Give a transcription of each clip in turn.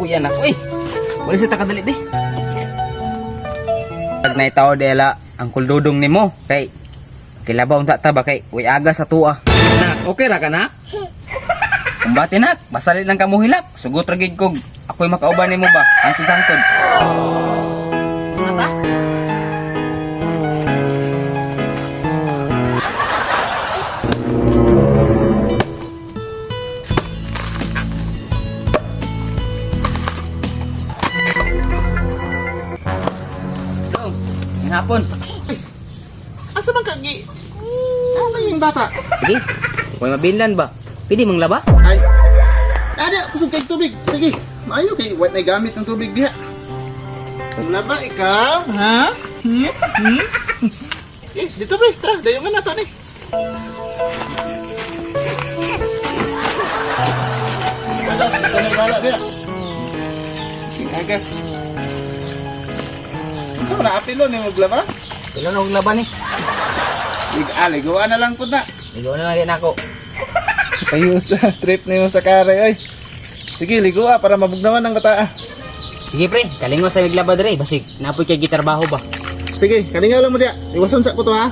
Kaluya na. Uy! Wala sa takadali be. Pag naitaw dela ang kuldudong nimo kay kilabaw unta ta ba kay uy aga sa tuwa. Nak, okay ra ka na? Kumbate nak, basalit lang ka mo hilak. Sugot ra gid kog ako'y makauban nimo ba? Angtod sangtod. Ano ta? Dong, ngayong hapon. Asa man kagi? Ano yung bata? Sige, ako'y mabinlan ba? Pwede mong laba? Ay. Ada, kusog kay tubig. Sige. Maayo kay wat na gamit ng tubig diha. Wala ba ikaw, ha? Hmm? Hmm? Sige, dito pre, tara, dayo man na to ni. Wala, ito na wala diha. Sige, agas. Unsa man na apilo ni maglaba? Pilo na og laba ni. Ig aligoan na lang pud na. Ligo na lang din ako. Kayo sa trip niyo sa kare ay. Sige, ligo ah, para mabugnawan ang bata ah. Sige pre, kalingo sa miglaba dre basig napoy kay gitarbaho ba. Sige, kalingaw lang mo diya. Iwason sa ko to ha.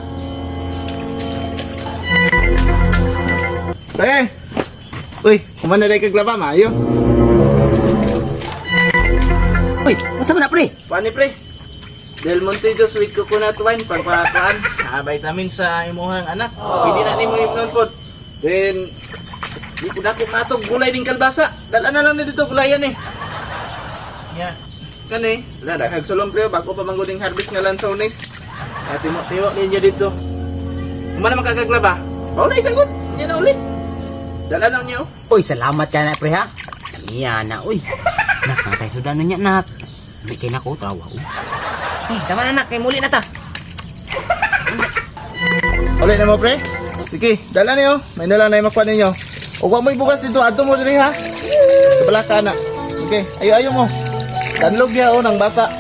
Pre! Uy, kuman na kag laba, maayo. Uy, unsa man na pre? Paano pre? Del Monte Juice with coconut wine pagpakaan. Ah, vitamin sa imuhang anak. Pwede na nimo imnon pod. Then di ko na ko matog gulay ding kalbasa. Dala na lang ni dito gulayan eh. Ya. Kani, wala na kag sulong pre bago pa mangguding harvest nga lansones. Ah, timo-timo ninyo dito. Kuma na makakaglaba. Mao na isagot. Nya na uli. Dala lang niyo. Uy, salamat ka na pre ha. Iya na, uy. Nak, natay sudan na niya nak. Di kay nako tawa. Uy. Eh, tama na nak, kay muli na ta. Uli na mo pre. Sige, dala niyo. May na lang na makuha ninyo. O wa mo'y bugas dito, adto mo diri ha. Kabalaka na. Okay, ayo ayo mo. Danlog niya oh ng bata.